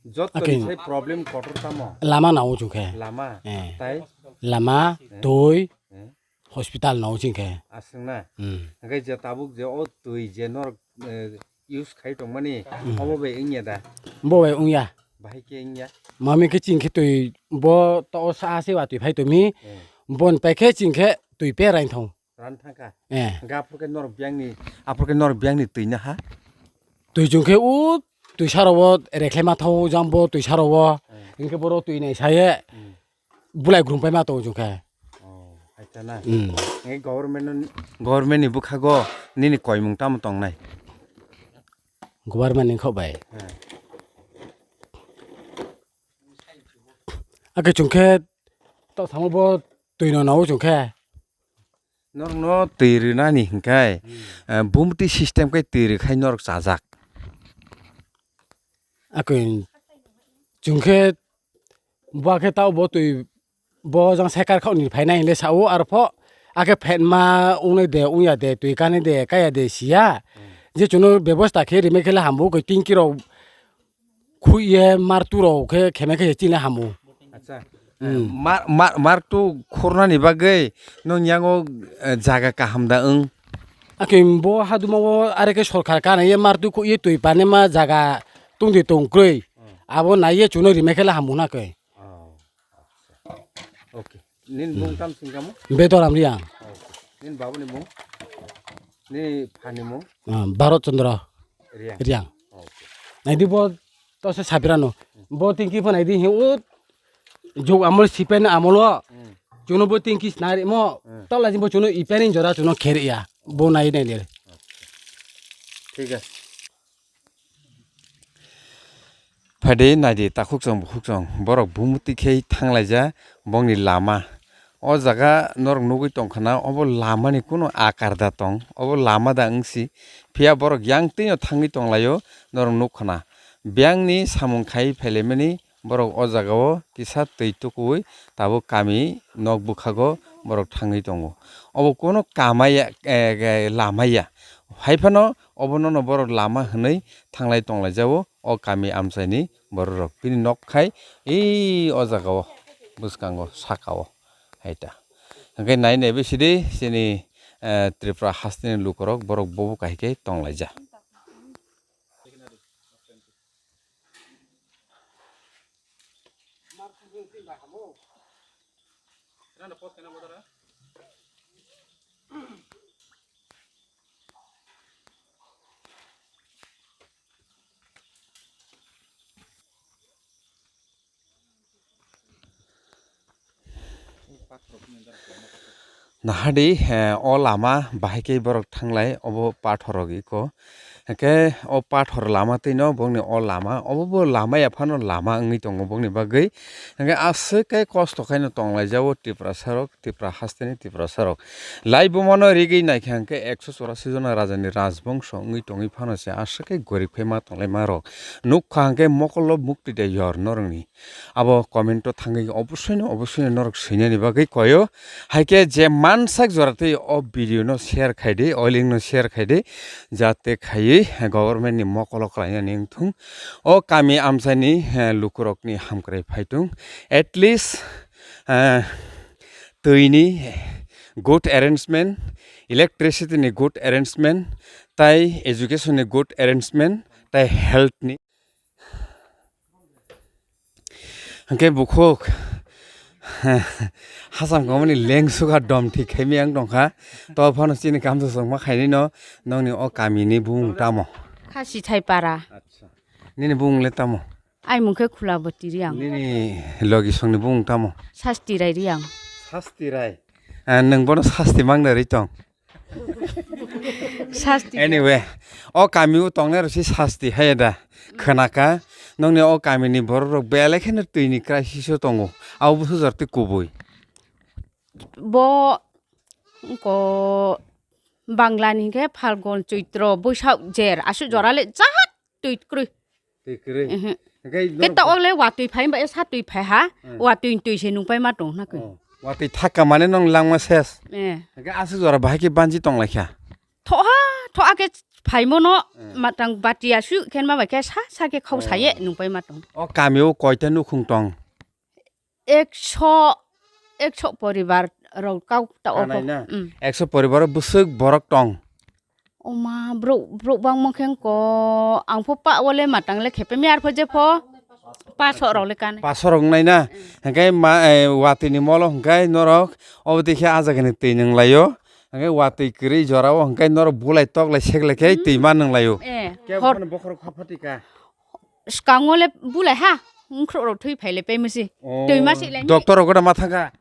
Joto ni Akin. Se problem kotor tamo? Lama nao chukhe. Lama. Eh. Tai? Lama, Eh. Tui, Eh. Hospital no chingkhe. Aswk na? Hmm. Hingke je tabuk je o twi je norok, eh, use khai tongmani, hmm, omo bai wngya da? Bo bai wngya. Bahai khe wngya? Mami khe chingkhe twi bo to o saha se watwi phai tongmi. Hmm. Bon pai khe chingkhe twi pe rain thong. Ran thangkha? Eh. Hingke aphuru khe norok biyangni, aphuru khe norok biyangni twi naha? Twi chungkhe o twi saro o rekhlai ma thao jang bo twi saro o. Hmm. Hingke boro twi nai saye. Hmm. Bulai grum pai ma tongo chwng khe. Oh, acha na. Hmm. Nge government no, government ni bwkhago nini koimung tamo tongnai? Government ni khok bai. Hmm. Ake chwng khe to samo bo twi no nao chwng khe. Norok no twi rwnani hingkai, hmm, eh, bumti system kai twi rwkhai norok chajak. Akhe chwng khe bo khe tao bo twi bo jang cycle khao ni phainai hinle sao, arpho akhe phenma wngnai de wngya de twi kanai de kaya de siya. Hmm. Je chwngno bebosta khe rimai khe le hambo khe tingki rok khuiye martu rok khe khemai khe chini hambo. Acha. Hmm. Mar-, mar-, martu khornani bagwi nong yango, eh, jaga kaham da wng? Akhe bo haduma o are khe sorkar kanaiye martu khuiye twi panima jaga tongdi tongkrwi. Hmm. Abo naiye chwngno rimai khe le hambo na khe. Oh, acha. Okay. Nini bung tam singkamo? Bedoram Riang. Okay. Nini babuni bung? Nini phani bung? Ah, Bharat Chandra Riang. Riang. Okay. Naidi bo to se sabirano. Bo tingki pho naidi hi o jog amol sipen amolo. Hmm. Chuno bo tingki snari mo. Hmm. To laji bo chuno ipen jora chuno kher ya. Bo nai nai le. Thik ase. Phaidi naidi takhukchwng bukhukchwng borok bumutwi khe thanglaija bongni lama. O jaga norok nugwi tongkha na, obo lamani kunu akar da tong, obo lama da wngsi. Phiya borok yang twino thangwi tonglaio, norok nukha na. Biyangni samung khai phailaimani borok o jagao kisa twi tukuwi tabuk kami nok bwkhago borok thangwi tongo. Obo kunu kamaya, eh, eh, lamaya. Haiphano obonono borok lama hwnwi thanglai tonglaijao o kami amchaini bororok. Bini nok khai ei o jagao bwskango sakao hai ta. Hwnkhe nai nai bisidi chini, eh, Tripura hasteni lukurok borok bobo kahai khe tonglaijak. Nahadi, eh, o lama bahai khe borok thanglai, obo pathor rok iko. Hwnkhe o pathor lama twino bongni o lama, obo bo lama ya phano lama wngwi tongo bongni bagwi. Hwnkhe aswk khe kosto khaino tonglaijao Tiprasa rok, Tipra hasteni Tiprasa rok. Laibumano rigwi naikha hwnkhe ekso chorasi jona rajani rajbongso wngwi tongwi phano se aswk khe gorib khe ma tonglaima rok. Nukha hwnkhe mokolo mukti de yor norokni. Abo comment o thangwi obosoino, obosoino norok swinani bagwi koyo. Haikhe je mansak jora twi o video no share khaidi, o link no share khaidi, jate khaiwi government ni mokolo khlainani wngthung. O kami amchaini, eh, lukurokni hamkrai phaitung. At least, eh, twini good arrangement, electricity ni good arrangement, tai education ni good arrangement, tai health ni. Hwnkhe bukhuk, hacham kwmani leng suga dom thik khaimiyang tongkha. To phano chini kamsa chwngma khainino nongni o kamini bumung tamo? Khasithai para. Acha. Nini bumung le tamo? Ai mung khe Khulabati Riang. Nini logi songni bumung tamo? Sasti Rai Riang. Sasti Rai. Ah, nwng bono sasti mangna ri tong. Sasti. Anyway, o kami o tongnai rok si sasti hai da. Khwnaka, nongni o kamini borok rok belai kheno twi ni crisis o tongo. Abo busu jor twi kubui. Bo ko Bangla ni khe Phalgun, Choitro, Boisak, Jer, aswk jora le jahat twi kwrwi. Twi kwrwi. Ehe. Hwnkhe Khe norok ta o le watwi phai ba sa twi phai ha. Hmm. Watwi twi se nungpai ma tong na khe. Oh, watwi thaka mane nong langma ses. Eh. Hwnkhe aswk jora bahai khe banji tong lai kha. Thoha, thoha khe phaimo no Hmm. matang bati asu khen ma bai khe sa, sa khe khau Oh. saye nungpai ma tong. O kami o koita nukhung tong? Ekso, ekso poribar rok kau ta o Kanai pho. Na? Mm. Ekso poribar o bwswk borok tong? Oma, bro, bro bangma khe ko ang pho pa o le matang le khepe mi ar pho je pho. Paso rok le kan. Paso rok nai na? Mm. Hwnkhe ma, eh, watwi ni molo hwnkhe norok obo dikhe ah jaga ni twi nung lai o. Hwnkhe watwi kwrwi jora o hwnkhe norok bulai tok lai sek lai khe Hmm. twi ma nung lai o. Eh, Kebo hor- phano bokhorok kha phati ka. Skango le bulai ha, wngkhorok rok thwi phai le pemisi. Oh, Twi ma si lai mi. Doctor rok da ma thangkha?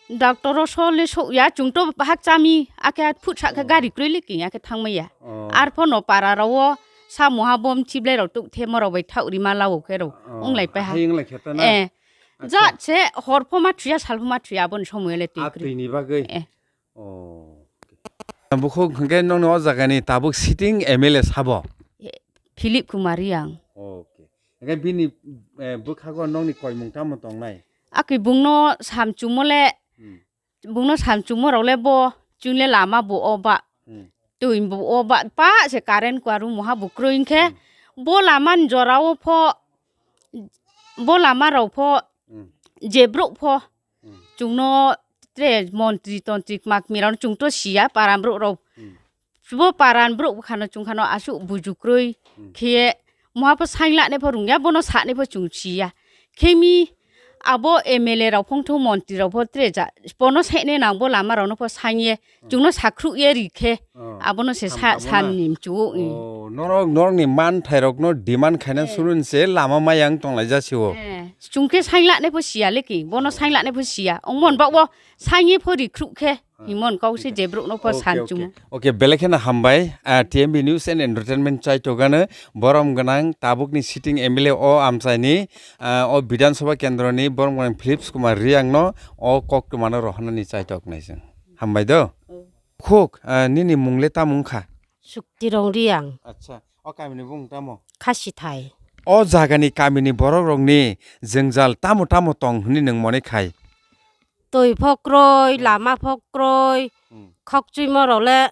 Doctor rok so le sok ya, chung to hak chami, akhe phut sa khe Oh. gari kwrwi le kiya khe thang maya. Oh. Ar pho no para rok o, sa muha bom chiblai rok tuk the morok bai thak ri ma lao khe rok, Oh. wng lai pai ha. Hai wng lai khe ta na? Eh. Acha. Ja se hor pho ma thuya, sal pho ma thuya, aboni somoy le twi Ah, kwrwi. Twi ni bagwi? Eh. Oh. Bukhuk hwnkhe nongni o jagani tabuk sitting M L A sabo? Eh, Philip Kumar Riang. Okay. Hwnkhe bini, eh, bwkhago nongni koimung tamo tongnai? Akwi bungno samchungmo le, Hmm. bungno samchungmo rok le bo, chwng le lama bo o ba, Hmm. twi bo o ba, pa se current kuaru muha bo kwrwi hwnkhe, Hmm. bo lama ni jora o pho, bo lama rok pho, Hmm. je brouh pho, Hmm. Chwngno tre montri tontri kma kmirokno chwngto siya, paran brouhrok. Hmm. Bo paran brouh bwkhano chwngkhano aswk bujukrwi Hmm. khe, muha pho sainglane pho rwngya, bono sane pho chwng siya. Khemi abo M L A rok phongtho, montri rok pho tre ja, bono saine nang bo lama rokno pho sainye, Hmm. chwngno sakhruhye ri khe, Oh, abono se sa-, samkamo na? Samni mchuo, eh. Oh, norok, norokni manthairokno demand khaina Eh. Surun se lama mayang tonglai jasio. Eh, chwng khe sainglane pho siya leki, bono Oh. Sainglane pho siya. Ongmon bakbo sainge pho rikhruh khe. Himon kok se je borok no pho Okay, san okay. Chumo. Okay, belai kheno hambai. Ah, T M B News and Entertainment chaitokgano borom gwnang tabukni sitting M L A o amchaini, ah, o Bidhan Sabha kendroni borom gwnang Philips Kumar Riang no o koktwmano rohornani chaitok nai chwng. Hambai do. Oh. Khuk, ah, nini mung le tamo wngkha? Sukti Rong Riang. Acha, o kamini bumung tamo? Khasithai. O jagani kamini borok rokni jwngjal tamo tamo tong hwnwi nwng mone khai? Twi pho kroi, Hmm. Lama pho kroi, Hmm. Khokchuimo rok le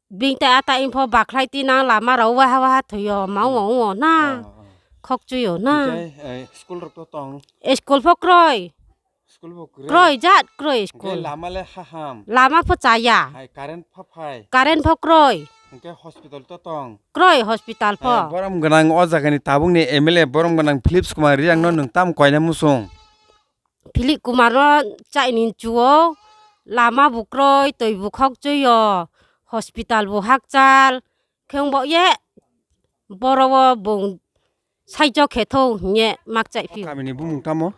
bini tai ata ing pho bakhlai tinang lama rok waha waha thwio, ma Hmm. wngo wngo na. Ah, ah. Khokchuio na. Hwnkhe, eh, school rok to tong? Eh, school pho kroi. School bo kwrwi? Kroi, jat kroi Hwnkhe school. Lama le haham? Lama pho chaya. Hai current pha phai? Current pho kroi. Hwnkhe hospital to tong? Kroi hospital pho. Eh, borom gwnang o jagani tabukni M L A borom gwnang Philips Kumar Riang no nwng tamo koina muchung? Philip Kumar no chaini chuo, lama bo kroi, twi bo khokchuio, hospital bo hakchal, khe wng bo ye, boro o bung saijo khe tho hwnye mak chai phio. Kamini bumung tamo?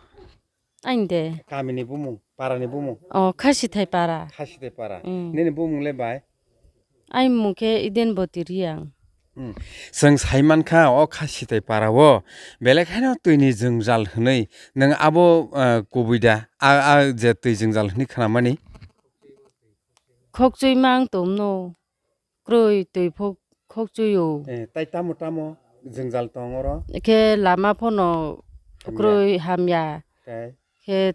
Ain de. Kamini bumung, parani bumung? O, Khasithai para. Khasithai para. Mm. Nini bumung le bai? Ai mung khe Eden Boti Riang. Hmm. Chwng sai mankha o Khasithai para o belai kheno twini jwngjal hwnwi. Nwng abo, ah, kubui da? A, a je twi jwngjal hwnwi khnamani? Khokchwi mang tongno. Krwi twi phok khokchwi o. Eh, tai tamo tamo jwngjal tong oro? Khe lama phono Hamya. Krwi hamya. Tai? Khe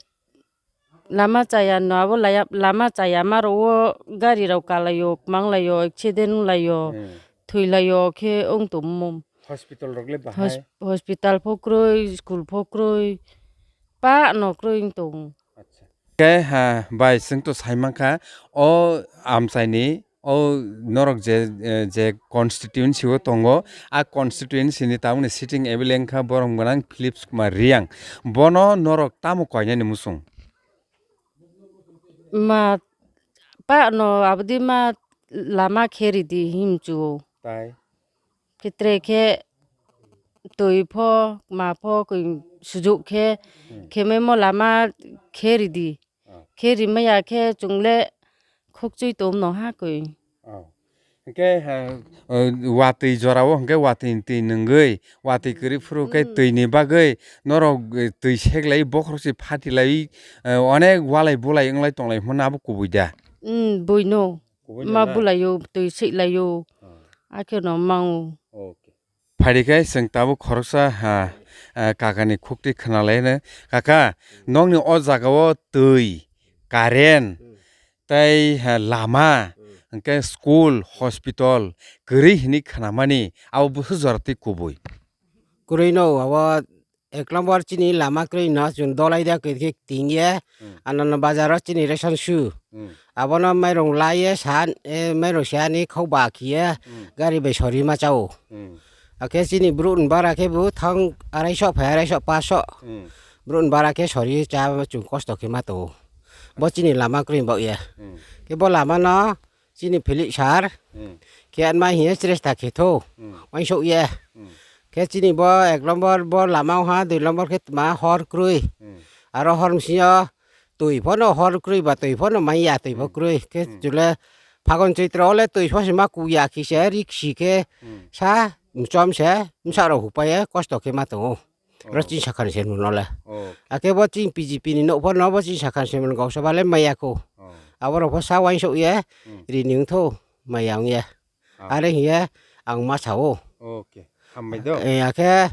lama chaya no abo laya-, lama chaya ma ro o gari rok kalai o, kwmang lai o, accident wng lai o, Hmm. thwi lai o, khe wng tongmo. Hospital rok le bahai? Hos-, hospital pho krwi, school pho krwi, pa no krwi wng tong. Acha. Khe, ha, bai, chwng to sai mankha, o amchaini, o norok je, eh, je constituency o tongo, a constituency ni tabukni sitting M L A wngkha borom gwnang Philips Kumar Riang. Bono norok tamo koinani muchung? Ma, pa no abdi ma lama khe ridi himchu. Tai? Khitre khe twi pho, ma pho, koi sujuk khe, Hmm. khe memo lama khe ridi. Ah. Khe rimaya khe chwng le khokchwi tom no ha koi. Oh. Hwnkhe, ha, o, watwi jorao hwnkhe watwi twi nwngwi, watwi kwrwi phuru khe Hmm. Twini bagwi norok, eh, twi seklai bokhorok se phatilai, eh, onek walai bulai wnglai tonglai hwnma abo kubui da? Hmm, buino. Kubui Ma da na? Bulaio, twi seklaio. Ah. Akhe no mango. Okay. Phari khe chwng tabuk khoroksa, ha, ah, kakani khukti khwnalaino. Kaka, nokni o jagao twi, current, Hmm. tei, ha, lama, Hmm. hwnkhe school, hospital, kwrwi hwnwi khnamani, abo busu jora twi kubui. Kwrwino abo ek number chini lama kwrwino chwng dolai da kwrwi khe tingya, Hmm. Ananda bazaro chini ration su. Hmm. Abono mairung laiye san, eh, mairung siyani khok ba khiye Hmm. gari bai sori ma chao. Hmm. Akhe chini bru ni bara khe bo thang arai so phai arai so paso. Hmm. Bru ni bara khe sori cha chwng kosto khe ma tongo. Bo chini lama kwrwi bok ya. Hmm. Khe bo lama no chini philik sar. Hmm. Khe anma hiye sresta khe tho. Hmm. Wansok ye. Hmm. Khe chini bo ek number bo lama ha, dui number khe tma hor kwrwi. Hmm. Aro hor msio twi phono hor kwrwi ba twi phono maya twi pho Hmm. kwrwi. Khe Hmm. chule Phagun Chaitra ole twi pho se ma kuya khi se riksi khe Hmm. sa mchom se msa rok hupaye kosto khe ma tongo. Oh. Ro chini sakhan se mwnole. Oh. Ake bo chini P G P ni nokpor no bo chini sakhan se mwn gausa bale maya ko. Oh. Abo rok pho sa wansok ye Hmm. rini wngtho maya wng ye. Ah. Are hiye ang ma sao. Okay. Hambai do. Eh, ake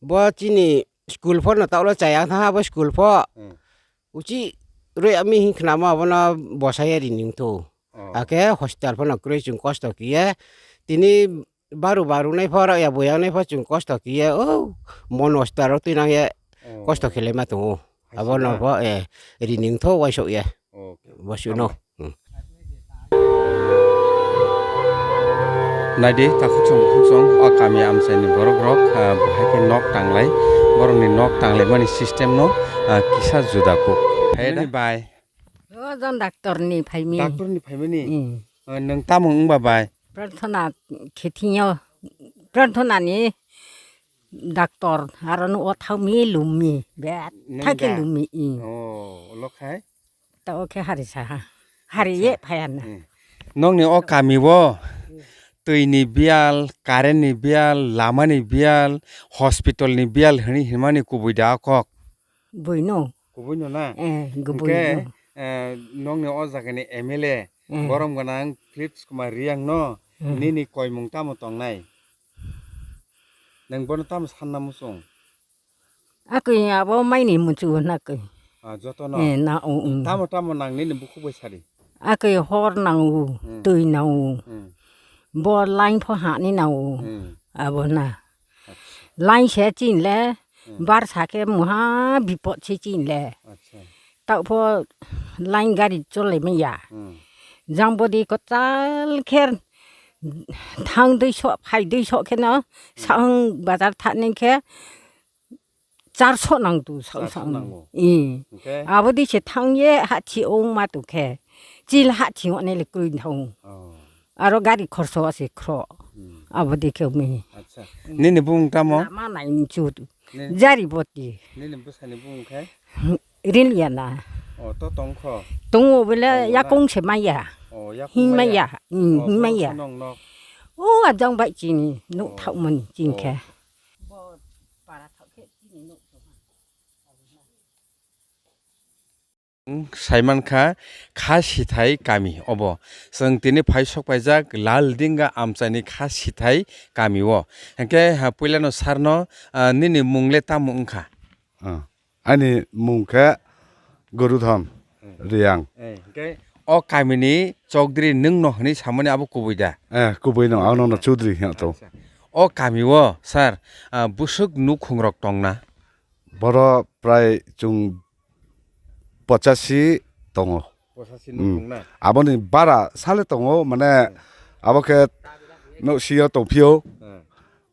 bo chini school pho no taulo chaya tha bo school pho. Hmm. Uchi roi ami hin khnamo abono bosai ye rini wngtho. Oh. Ake hospital pho no kwrwi chwng kosto kiye. Tini baru baru nai pho rok ya boyang nai pho chwng kosto kiye o mon hospital ro twi nang ye Oh. kosto khelai ma tongo. Hai Abo se no na? Pho, eh, rini wngtho waisok ye. Okay. Bo suno. Hambai. Hmm. Naidi, takhuk chwng bukhuk chwng o kami amchaini borok rok, ah, bahai khe nok tanglai. Borokni nok tanglaimani system no, ah, kisa juda kuk. Hai da? Nini bai? O jon doctor ni phaimi. Doctor ni phaimani? Hmm. Ah, nwng tamo wngba bai? Prarthana khethingo. Prarthana ni doctor aro no o thangmi lummi. Bet Nwng thake da? Lummi, i. Oh, lo khai? Ta o khe hari saha. Hari ye phaya na. Hmm. Nokni o kami o twi ni biyal, current ni biyal, lama ni biyal, hospital ni biyal hwnwi hinmani kubui da o kok? Buino. Kubui no na? Eh, kubui no. Hwnkhe, eh, nokni o jaga ni M L A, eh, borom gwnang Philips Kumar Riyang no, eh, nini koimung tamo tongnai? Nwng bono tamo sanna muchung? Akwi abo maini muchungo nakwi. Ah, jotono? Eh, na, o, um. Tamo tamo nang nini bukhuk bai sadi? Akwi hor nango, hmm, twi nango. Hmm. Bo line pho hani nango. Hmm. Abo na. Acha. Line se chinle, hmm, bar sake muha bipot se chinle. Acha. Taupho line gari chole maya. Hmm. Jang bodi kochal kher thang duiso, phai duiso kheno, hmm, sang bazar thani khe charso nang tu, sang, charso sang. Nango. I. Hwnkhe? Abo di se thang ye hachi ong ma tu khe. Chil hachi ong ne le kroi thang. Oh. Aro gari khorso ase khro. Hmm. Abo di khe mi. Acha. Nini bung tamo? Ma nai ni chu tu. Nini? Jari boti. Nini bwsani bung khe? Ril ya na. Oh, to tong kho? Tongo bole. Tongo na? Yakung se maya. Oh, yakung. Hin maya. Maya. Hmm, oh, hin maya. Nong nok. Oh, ajang bai chini nuk, oh, thak mani chin khe. Oh. Saimankha Khasithai kami obo. Chwng tini phai sok paijak Laldinga amchaini Khasithai kami o. Hwnkhe ha puilano sarno, ah, nini mung le tamo wngkha? Ah, ani mung khe Gurudhon, hmm, Riyang. Eh, hwnkhe o kamini chokdri nwng no hwnwi samani abo kubui da? Eh, kubui no, ano no chudri hino to. Acha. O kami o sir, ah, bwswk nukhung rok tongna? Boro prai chwng pochasi tongo. Pochasi nukhung na? Hmm. Aboni bara sale tongo, mane, hmm, abo khe nok sio tongphio. Hmm.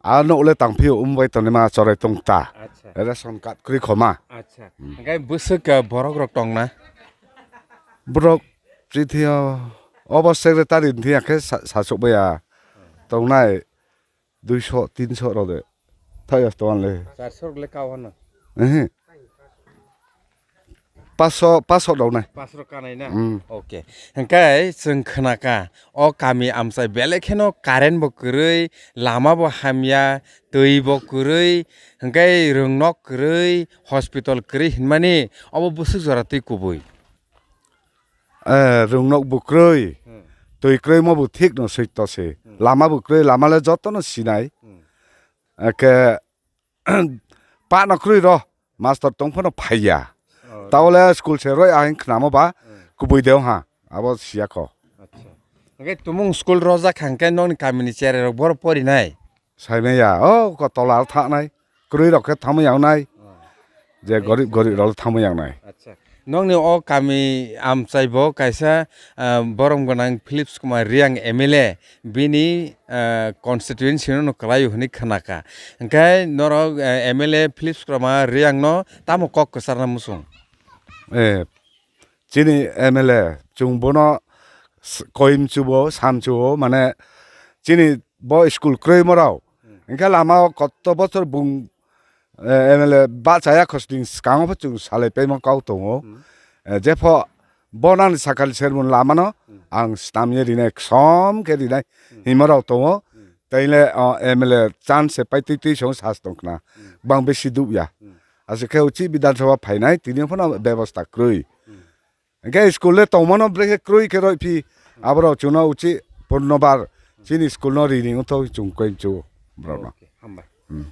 A nok le tangphio, umbai tonima chorai tong ta. Acha. Ration card kwrwi khoma. Acha. Hmm. Hwnkhe bwswk, ah, borok rok tongna? Borok chithio obo secretary ni thia khe sa-, sachuk baiya. Hmm. Tongnai. Duiso, tinso rok de. Thai as tongan le. Charso rok le kau hano? Ehe. Paso, paso rok nai. Paso rok kanai na? Mm. Okay. Hwnkhe chwng khna kha, o kami amchai belai kheno current bo kwrwi, lama bo hamya, twi bo kwrwi, hwnkhe rwngnok kwrwi, hospital kwrwi hinmani, obo bwswk jora twi kubui. Eh, rwngnok bo kwrwi, hmm, twi kwrwi mo bo thik no swi to se. Hmm. Lama bo kwrwi, lama le joto no sinai. Hmm. Eke, pa no kwrwi ro, master tong phano phaiya. Oh. Tao le school se roi ahing khnamo ba, hmm, kubui deo ha, abo siya kho. Acha. Hwnkhe tumung school rojak hwnkhe nokni kamini cherai rok boro porinai? Saimaya, o ko tola thangnai, kwrwi rok khe thangwi yangnai. Oh. Je gorib, acha, gorib rok thangwi yangnai. Acha. Nokni o kami amchai bo kaisa, ah, borom gwnang Philips Kumar Riyang M L A, bini, ah, constituency no kwlai hwnwi khna kha. Hwnkhe norok, ah, M L A Philips Kumar Riyang no tamo kok kwcharna muchung? Eh, chini M L A chwng bono s-, koimchubo, samchubo, mane chini bo school kwrwi morao. Hmm. Hwnkhe lama o koto bochor bung, eh, M L A bachaya khosning swkango pho chwng salai paima kau tongo. Hmm. Eh, jepho bo nani sakal sermon lama no, hmm, ang stamye rinai, ksom khe rinai, hmm, himorao tongo. Hmm. Taile, o, M L A chance se pai twi twi song sas tong khna. Hmm. Bang besi dubya. Hmm. Aswk khe uchi Bidhan Sabha phainai, tini phano bebosta kwrwi. Hmm. Hwnkhe school le tongmano brekhe kwrwi khe roi phi, hmm, aborok chwngno uchi purnobar chini school no rini wngtho chwng koi chu borokno. Okay, hambai. Hmm.